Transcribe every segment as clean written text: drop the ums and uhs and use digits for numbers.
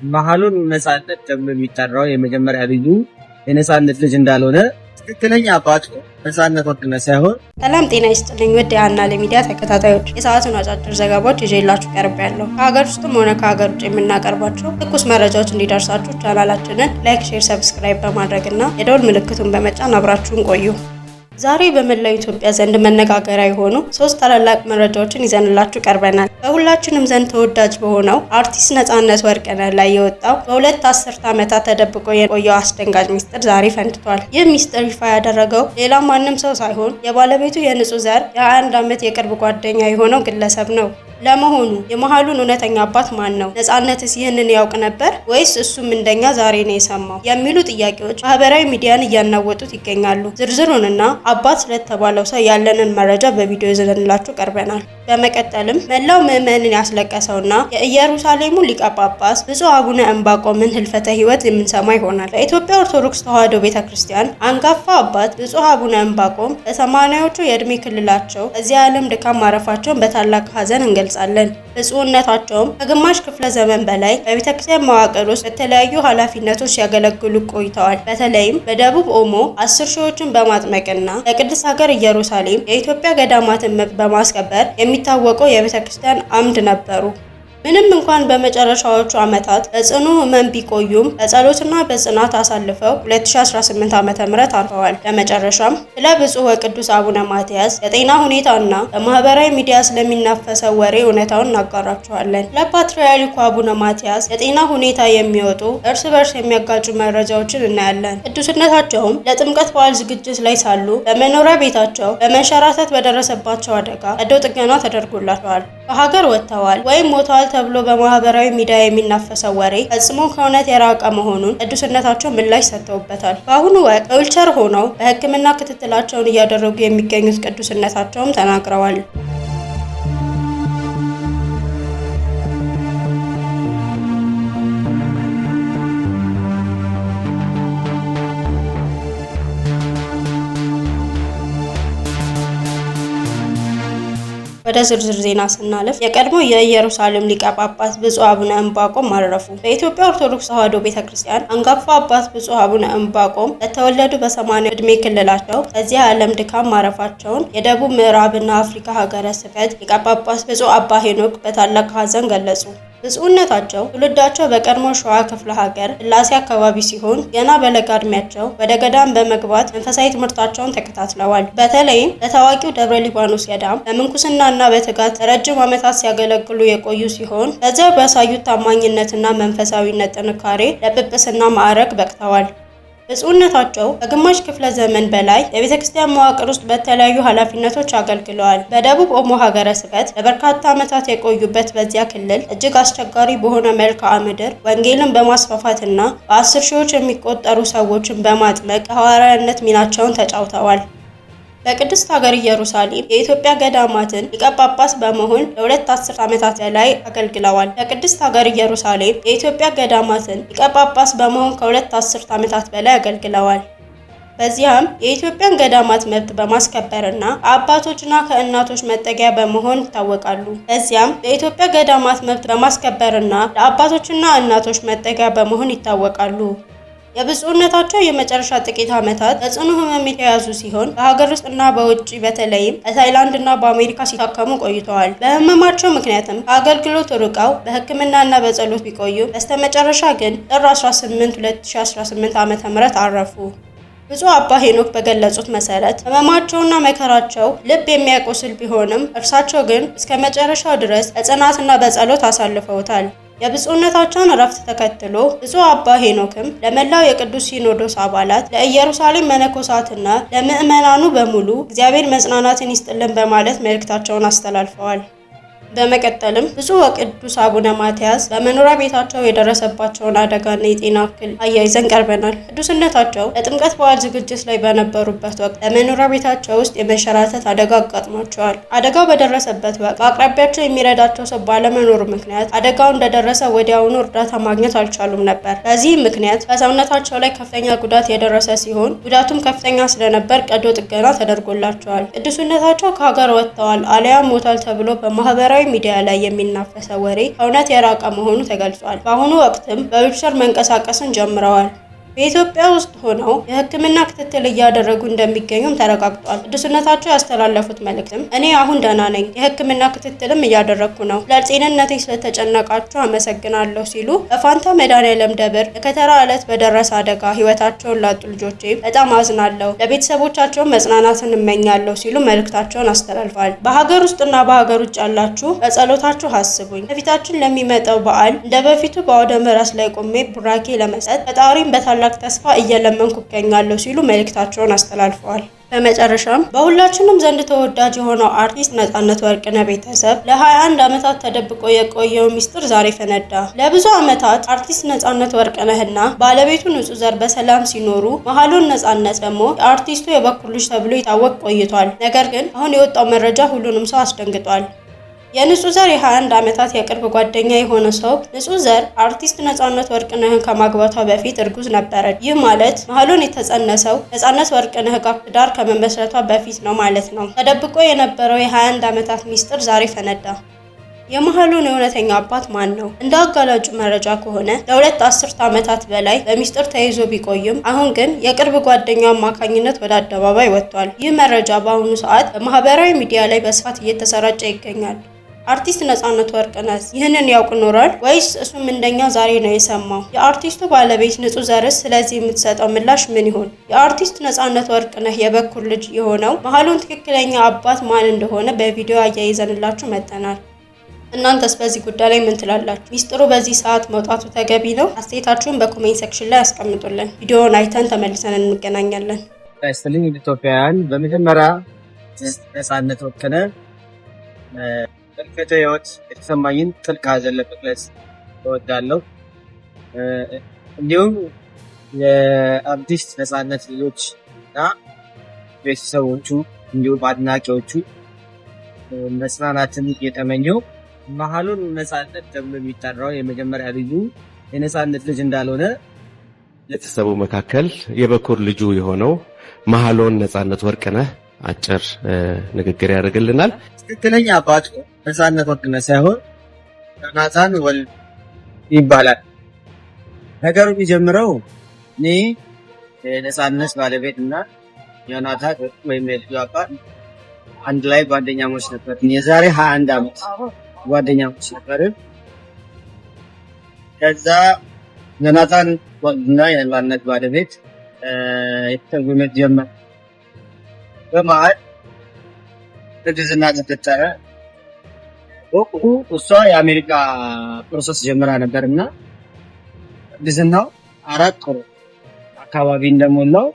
መሀሉን ነፃነት ተብሎ የሚጠራው የመጀመሪያ ልጁ የነፃነት ልጅ እንዳልሆነ ትክክለኛ አባቱ ነፃነት ወርቅነህ ሳይሆን። ሰላም ጤና ይስጥልኝ ውድ የሀና ለሚዲያ ተከታታዮች፣ የሰዓቱን አጫጭር ዘገባዎች ይዤላችሁ ቀርቤያለሁ። ከሀገር ውስጥም ሆነ ከሀገር ውጭ የምናቀርባቸው ትኩስ መረጃዎች እንዲደርሳችሁ ቻናላችንን like፣ share፣ subscribe በማድረግ እና የደወል ምልክቱን በመጫን አብራችሁን ቆዩ። ዛሬ በመላው ኢትዮጵያ ዘንድ መነጋገሪያ የሆኑ ሶስት ታላላቅ መረጃዎችን ይዘንላችሁ ቀርበናል። በሁላችንም ዘንድ ተወዳጅ በሆነው አርቲስት ነፃነት ወርቅነህ ላይ የወጣው በ2 አስርት ዓመታት ተደብቆ የቆየው አስደንጋጭ ሚስጥር ዛሬ ፈንድቷል። ይህ ሚስጥር ይፋ ያደረገው ሌላ ማንም ሰው ሳይሆን የባለቤቱ የንጹህ ዘር የ21 ዓመት የቅርብ ጓደኛ የሆነው ግለሰብ ነው። ለመሆኑ የመሀሉን እውነተኛ አባት ማን ነው? ነፃነትስ ይህንን ያውቅ ነበር ወይስ እሱም እንደኛ ዛሬ ነው የሰማው? የሚሉ ጥያቄዎች ማህበራዊ ሚዲያን እያናወጡት ይገኛሉ። ዝርዝሩንና አባት ስለተባለው ሰው ያለንን መረጃ በቪዲዮ ይዘንላችሁ ቀርበናል። በመቀጠልም መላው ምዕመንን ያስለቀሰውና የኢየሩሳሌሙ ሊቀ ጳጳስ ብፁዕ አቡነ ዕንባቆምን ህልፈተ ሕይወት የምንሰማ ይሆናል። በኢትዮጵያ ኦርቶዶክስ ተዋሕዶ ቤተ ክርስቲያን አንጋፋ አባት ብፁዕ አቡነ ዕንባቆም በ80ዎቹ የዕድሜ ክልላቸው ከዚህ ዓለም ድካም ማረፋቸውን በታላቅ ሐዘን እንገልጻለን። ብፁዕነታቸውም ከግማሽ ክፍለ ዘመን በላይ በቤተክርስቲያን መዋቅር ውስጥ በተለያዩ ኃላፊነቶች ሲያገለግሉ ቆይተዋል። በተለይም በደቡብ ኦሞ 10 ሺዎችን በማጥመቅና በቅድስት ሀገር ኢየሩሳሌም የኢትዮጵያ ገዳማትን መብት በማስከበር የሚታወቀው የቤተክርስቲያን አምድ ነበሩ። ምንም እንኳን በመጨረሻዎቹ ዓመታት በጽኑ ሕመም ቢቆዩም በጸሎትና በጽናት አሳልፈው 2018 ዓ.ም አርፈዋል። በመጨረሻም ስለ ብፁዕ ወቅዱስ አቡነ ማትያስ የጤና ሁኔታና በማህበራዊ ሚዲያ ስለሚናፈሰው ወሬ እውነታውን እናጋራችኋለን። ለፓትርያርኩ አቡነ ማትያስ የጤና ሁኔታ የሚወጡ እርስ በርስ የሚያጋጩ መረጃዎችን እናያለን። ቅዱስነታቸውም ለጥምቀት በዓል ዝግጅት ላይ ሳሉ በመኖሪያ ቤታቸው በመንሸራተት በደረሰባቸው አደጋ ቀዶ ጥገና ተደርጎላቸዋል። ከሀገር ወጥተዋል ወይም ሞተዋል ተብሎ በማህበራዊ ሚዲያ የሚናፈሰው ወሬ ፈጽሞ ከእውነት የራቀ መሆኑን ቅዱስነታቸው ምላሽ ሰጥተውበታል። በአሁኑ ወቅት በዊልቸር ሆነው በሕክምና ክትትላቸውን እያደረጉ የሚገኙት ቅዱስነታቸውም ተናግረዋል። ወደ ዝርዝር ዜና ስናልፍ የቀድሞ የኢየሩሳሌም ሊቀ ጳጳስ ብፁዕ አቡነ ዕንባቆም አረፉ። በኢትዮጵያ ኦርቶዶክስ ተዋሕዶ ቤተ ክርስቲያን አንጋፋ አባት ብፁዕ አቡነ ዕንባቆም በተወለዱ በ80 ዕድሜ ክልላቸው ከዚህ ዓለም ድካም ማረፋቸውን የደቡብ ምዕራብና አፍሪካ ሀገረ ስብከት ሊቀ ጳጳስ ብፁዕ አባ ሄኖክ በታላቅ ሐዘን ገለጹ። ብፁዕነታቸው ትውልዳቸው በቀድሞ ሸዋ ክፍለ ሀገር ስላሴ አካባቢ ሲሆን ገና በለጋ ዕድሜያቸው ወደ ገዳም በመግባት መንፈሳዊ ትምህርታቸውን ተከታትለዋል። በተለይም በታዋቂው ደብረ ሊባኖስ ገዳም በምንኩስናና በትጋት ረጅም ዓመታት ሲያገለግሉ የቆዩ ሲሆን በዚያው ባሳዩት ታማኝነትና መንፈሳዊነት ጥንካሬ ለጵጵስና ማዕረግ በቅተዋል። ብፁዕነታቸው ከግማሽ ክፍለ ዘመን በላይ በቤተ ክርስቲያን መዋቅር ውስጥ በተለያዩ ኃላፊነቶች አገልግለዋል። በደቡብ ኦሞ ሀገረ ስብከት ለበርካታ ዓመታት የቆዩበት በዚያ ክልል እጅግ አስቸጋሪ በሆነ መልክዓ ምድር ወንጌልን በማስፋፋትና በ10 ሺዎች የሚቆጠሩ ሰዎችን በማጥመቅ የሐዋርያነት ሚናቸውን ተጫውተዋል። በቅድስት ሀገር ኢየሩሳሌም የኢትዮጵያ ገዳማትን ሊቀ ጳጳስ በመሆን ለ2 አስርት ዓመታት በላይ አገልግለዋል። በቅድስት ሀገር ኢየሩሳሌም የኢትዮጵያ ገዳማትን ሊቀ ጳጳስ በመሆን ከ2 አስርት ዓመታት በላይ አገልግለዋል። በዚያም የኢትዮጵያን ገዳማት መብት በማስከበርና ከአባቶችና ከእናቶች መጠጊያ በመሆን ይታወቃሉ። በዚያም የኢትዮጵያ ገዳማት መብት በማስከበርና ለአባቶችና እናቶች መጠጊያ በመሆን ይታወቃሉ። የብፁዕነታቸው የመጨረሻ ጥቂት ዓመታት በጽኑ ሕመም የተያዙ ሲሆን በሀገር ውስጥ እና በውጭ በተለይም በታይላንድ እና በአሜሪካ ሲታከሙ ቆይተዋል። በህመማቸው ምክንያትም ከአገልግሎት ርቀው በሕክምና እና በጸሎት ቢቆዩም በስተመጨረሻ ግን ጥር 18 2018 ዓ.ም አረፉ። ብፁዕ አባ ሄኖክ በገለጹት መሰረት ህመማቸውና መከራቸው ልብ የሚያቆስል ቢሆንም እርሳቸው ግን እስከ መጨረሻው ድረስ በጽናትና በጸሎት አሳልፈውታል። የብፁዕነታቸውን እረፍት ተከትሎ ብፁዕ አባ ሄኖክም ለመላው የቅዱስ ሲኖዶስ አባላት፣ ለኢየሩሳሌም መነኮሳትና ለምዕመናኑ በሙሉ እግዚአብሔር መጽናናትን ይስጥልን በማለት መልእክታቸውን አስተላልፈዋል። በመቀጠልም ብፁዕ ወቅዱስ አቡነ ማትያስ በመኖሪያ ቤታቸው የደረሰባቸውን አደጋና የጤና እክል አያይዘን ቀርበናል። ቅዱስነታቸው ለጥምቀት በዓል ዝግጅት ላይ በነበሩበት ወቅት በመኖሪያ ቤታቸው ውስጥ የመንሸራተት አደጋ አጋጥሟቸዋል። አደጋው በደረሰበት ወቅት በአቅራቢያቸው የሚረዳቸው ሰው ባለመኖሩ ምክንያት አደጋው እንደደረሰ ወዲያውኑ እርዳታ ማግኘት አልቻሉም ነበር። በዚህም ምክንያት በሰውነታቸው ላይ ከፍተኛ ጉዳት የደረሰ ሲሆን ጉዳቱም ከፍተኛ ስለነበር ቀዶ ጥገና ተደርጎላቸዋል። ቅዱስነታቸው ከሀገር ወጥተዋል አሊያም ሞቷል ተብሎ በማህበራዊ በማህበራዊ ሚዲያ ላይ የሚናፈሰው ወሬ ከእውነት የራቀ መሆኑ ተገልጿል። በአሁኑ ወቅትም በዊልቸር መንቀሳቀስን ጀምረዋል። በኢትዮጵያ ውስጥ ሆነው የሕክምና ክትትል እያደረጉ እንደሚገኙም ተረጋግጧል። ቅዱስነታቸው ያስተላለፉት መልእክትም እኔ አሁን ደህና ነኝ፣ የሕክምና ክትትልም እያደረግኩ ነው፣ ለጤንነቴ ስለተጨነቃችሁ አመሰግናለሁ ሲሉ በፋንታ መድኃኔዓለም ደብር የከተራ ዕለት በደረሰ አደጋ ሕይወታቸውን ላጡ ልጆቼ በጣም አዝናለሁ፣ ለቤተሰቦቻቸው መጽናናትን እመኛለሁ ሲሉ መልእክታቸውን አስተላልፈዋል። በሀገር ውስጥና በሀገር ውጭ ያላችሁ በጸሎታችሁ አስቡኝ። ከፊታችን ለሚመጣው በዓል እንደ በፊቱ በአውደ ምሕረት ላይ ቆሜ ቡራኬ ለመስጠት ፈጣሪን በታላቅ ተስፋ እየለመንኩ እገኛለሁ ሲሉ መልእክታቸውን አስተላልፈዋል። በመጨረሻም በሁላችንም ዘንድ ተወዳጅ የሆነው አርቲስት ነጻነት ወርቅነህ ቤተሰብ ለ21 ዓመታት ተደብቆ የቆየው ሚስጥር ዛሬ ፈነዳ። ለብዙ ዓመታት አርቲስት ነጻነት ወርቅነህና ባለቤቱ ንጹህ ዘር በሰላም ሲኖሩ መሀሉን ነጻነት ደግሞ የአርቲስቱ የበኩር ልጅ ተብሎ ይታወቅ ቆይቷል። ነገር ግን አሁን የወጣው መረጃ ሁሉንም ሰው አስደንግጧል። የንጹህ ዘር የ21 ዓመታት የቅርብ ጓደኛ የሆነ ሰው ንጹህ ዘር አርቲስት ነጻነት ወርቅነህን ከማግባቷ በፊት እርጉዝ ነበረች። ይህ ማለት መሀሉን የተጸነሰው ነጻነት ወርቅነህ ጋር ትዳር ከመመስረቷ በፊት ነው ማለት ነው። ተደብቆ የነበረው የ21 ዓመታት ሚስጥር ዛሬ ፈነዳ። የመሀሉን የእውነተኛ አባት ማን ነው? እንደ አጋላጩ መረጃ ከሆነ ለ2 አስርት ዓመታት በላይ በሚስጥር ተይዞ ቢቆይም አሁን ግን የቅርብ ጓደኛው አማካኝነት ወደ አደባባይ ወጥቷል። ይህ መረጃ በአሁኑ ሰዓት በማህበራዊ ሚዲያ ላይ በስፋት እየተሰራጨ ይገኛል። አርቲስት ነጻነት ወርቅነህ ይህንን ያውቅ ኖሯል ወይስ እሱም እንደኛ ዛሬ ነው የሰማው? የአርቲስቱ ባለቤት ንጹህ ዘርስ ስለዚህ የምትሰጠው ምላሽ ምን ይሆን? የአርቲስት ነጻነት ወርቅነህ የበኩር ልጅ የሆነው መሀሉን ትክክለኛ አባት ማን እንደሆነ በቪዲዮ አያይዘንላችሁ መጥተናል። እናንተስ በዚህ ጉዳይ ላይ ምን ትላላችሁ? ሚስጥሩ በዚህ ሰዓት መውጣቱ ተገቢ ነው? አስተያየታችሁን በ comment section ላይ አስቀምጡልን። ቪዲዮውን አይተን ተመልሰን እንገናኛለን። ይስጥልኝ ኢትዮጵያውያን፣ በመጀመሪያ ነጻነት ወርቅነህ ጥልቀተ ሕይወት የተሰማኝን ጥልቅ ሐዘን ለመግለጽ እወዳለሁ። እንዲሁም የአርቲስት ነጻነት ልጆች እና ቤተሰቦቹ እንዲሁም አድናቂዎቹ መጽናናትን እየተመኘው መሀሉን ነጻነት ተብሎ የሚጠራው የመጀመሪያ ልጁ የነጻነት ልጅ እንዳልሆነ ቤተሰቡ መካከል የበኩር ልጁ የሆነው መሀሎን ነጻነት ወርቅነህ አጭር ንግግር ያደርግልናል። ትክክለኛ አባቱ ነጻነት ወርቅነህ ሳይሆን ዮናታን ወልድ ይባላል። ነገሩ የሚጀምረው እኔ የነጻነት ባለቤት እና ዮናታን ወይም የልጁ አባት አንድ ላይ ጓደኛሞች ነበር። የዛሬ 21 ዓመት ጓደኛሞች ነበርን። ከዛ ዮናታን እና የነጻነት ባለቤት የተጉነት ጀመር። በመሀል እርግዝና ተፈጠረ። ወቅቱ እሷ የአሜሪካ process ጀምራ ነበር እና እርግዝናው 4 ወር አካባቢ እንደሞላው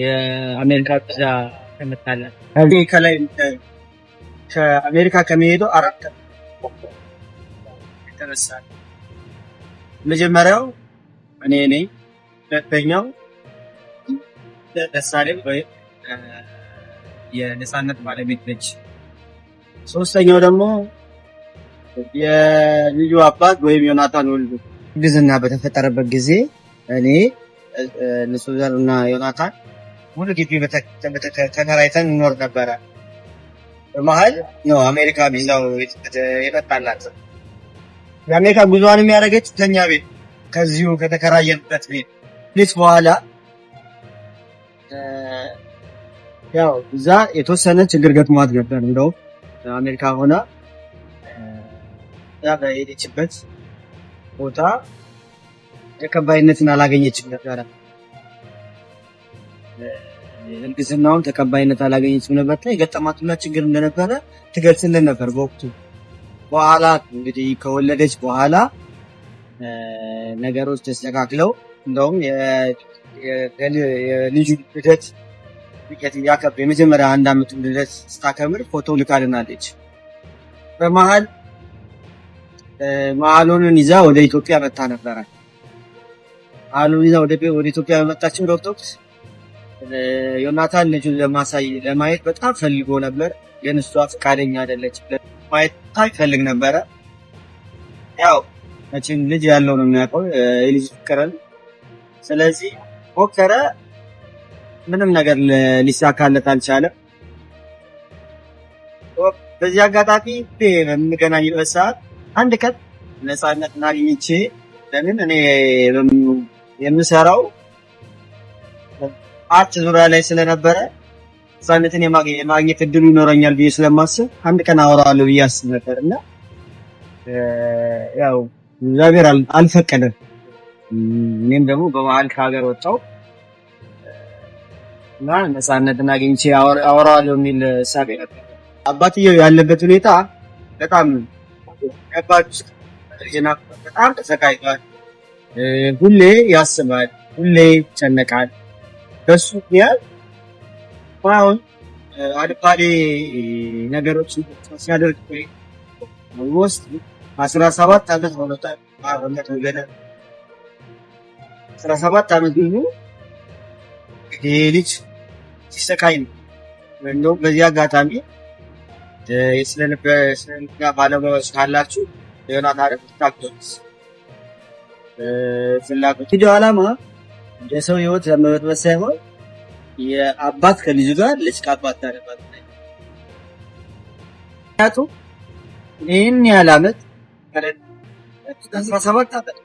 የአሜሪካ ቪዛ ተመታላት። ከላይ ከአሜሪካ ከመሄዱ 4 የተነሳ መጀመሪያው እኔ ነኝ። ሁለተኛው ደሳለኝ ወይ የነጻነት ባለቤት ነች። ሶስተኛው ደግሞ የልጁ አባት ወይም ዮናታን ወልዱ። እርግዝና በተፈጠረበት ጊዜ እኔ ንጹህ ዘር እና ዮናታን ሙሉ ግቢ ተከራይተን እንኖር ነበረ። በመሀል ነው አሜሪካ ቪዛው የመጣላት። የአሜሪካ ጉዞዋን የሚያደርገች ከኛ ቤት ከዚሁ ከተከራየንበት ቤት ልጅ በኋላ ያው እዛ የተወሰነ ችግር ገጥሟት ነበር። እንደው አሜሪካ ሆና እዛ በሄደችበት ቦታ ተቀባይነትን አላገኘችም ነበረ። እርግዝናውን ተቀባይነት አላገኘችም ነበር። የገጠማት ሁላ ችግር እንደነበረ ትገልጽልን ነበር በወቅቱ። በኋላ እንግዲህ ከወለደች በኋላ ነገሮች ተስተካክለው እንደውም የልጁ ልደት ያከብር የመጀመሪያ 1 ዓመቱን ልደት ስታከብር ፎቶ ልካልናለች። በመሀል መሀሉንን ይዛ ወደ ኢትዮጵያ መታ ነበረ። መሀሉን ይዛ ወደ ኢትዮጵያ በመጣችበት ወቅት ዮናታን ልጁን ለማየት በጣም ፈልጎ ነበር፣ ግን እሷ ፈቃደኛ አይደለች። ማየት ይፈልግ ነበረ። ያው መቼም ልጅ ያለው ነው የሚያውቀው የልጅ ፍቅርን። ስለዚህ ሞከረ፣ ምንም ነገር ሊሳካለት አልቻለም። በዚህ አጋጣሚ በምንገናኝበት ሰዓት አንድ ቀን ነፃነትን አግኝቼ፣ ለምን እኔ የምሰራው art ዙሪያ ላይ ስለነበረ ነፃነትን የማግኘት እድሉ ይኖረኛል ብዬ ስለማስብ አንድ ቀን አወራዋለሁ ብዬ አስብ ነበር እና ያው እግዚአብሔር አልፈቀደም። እኔም ደግሞ በመሀል ከሀገር ወጣሁ እና ነፃነትን አግኝቼ አወራዋለሁ የሚል እሳቤ ነበር። አባትየው ያለበት ሁኔታ በጣም ከባድ ውስጥ፣ በጣም ተሰቃይቷል። ሁሌ ያስባል፣ ሁሌ ይጨነቃል። በሱ ምክንያት አሁን አልባሌ ነገሮች ሲያደርግ almost 17 ዓመት ሆኖታል። 17 ዓመት ሙሉ ይሄ ልጅ ሲሰቃይ ነው። እንደውም በዚህ አጋጣሚ የስነ ልቦና ባለሙያዎች ካላችሁ ዮናታን ታግዙት። ፍላጎት ቪዲዮ ዓላማ የሰው ህይወት ለመበጥበጥ ሳይሆን የአባት ከልጁ ጋር፣ ልጅ ከአባት ጋር። ምክንያቱም ይህን ያህል ዓመት፣ 17 ዓመት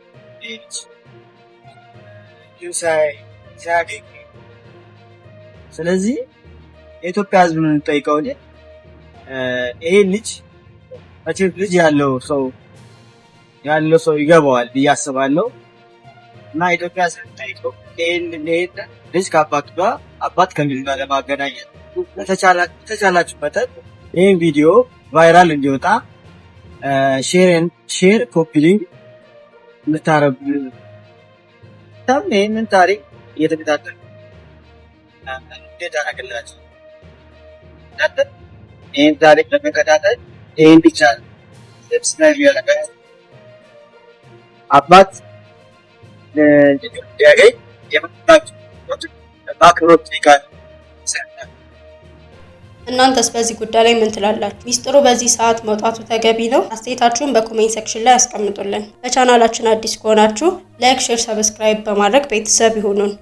ሳያገኝ፣ ስለዚህ የኢትዮጵያ ሕዝብ የምንጠይቀው እኔ ይሄን ልጅ መቼም ልጅ ያለው ሰው ይገባዋል ብዬ አስባለሁ። እና ኢትዮጵያ ሕዝብ የምንጠይቀው ይሄን ልጅ ከአባቱ ጋር፣ አባት ከልጁ ጋር ለማገናኘት በተቻላችሁ መጠን ይህን ቪዲዮ viral እንዲወጣ share፣ copy link እንድታረጉ፣ በጣም ይህንን ታሪክ እየተከታተል እንዴት አደረግላችሁ እናንተ ይህን ታሪክ ለመከታተል ይህን ብቻ subscribe ያደረጋችሁ አባት ልጁን እንዲያገኝ የመጣችሁ በአክብሮት ጠይቃለሁ። እናንተስ በዚህ ጉዳይ ላይ ምን ትላላችሁ? ሚስጥሩ በዚህ ሰዓት መውጣቱ ተገቢ ነው? አስተያየታችሁን በ comment section ላይ አስቀምጡልን። ለቻናላችን አዲስ ከሆናችሁ like፣ share፣ subscribe በማድረግ ቤተሰብ ይሁኑን።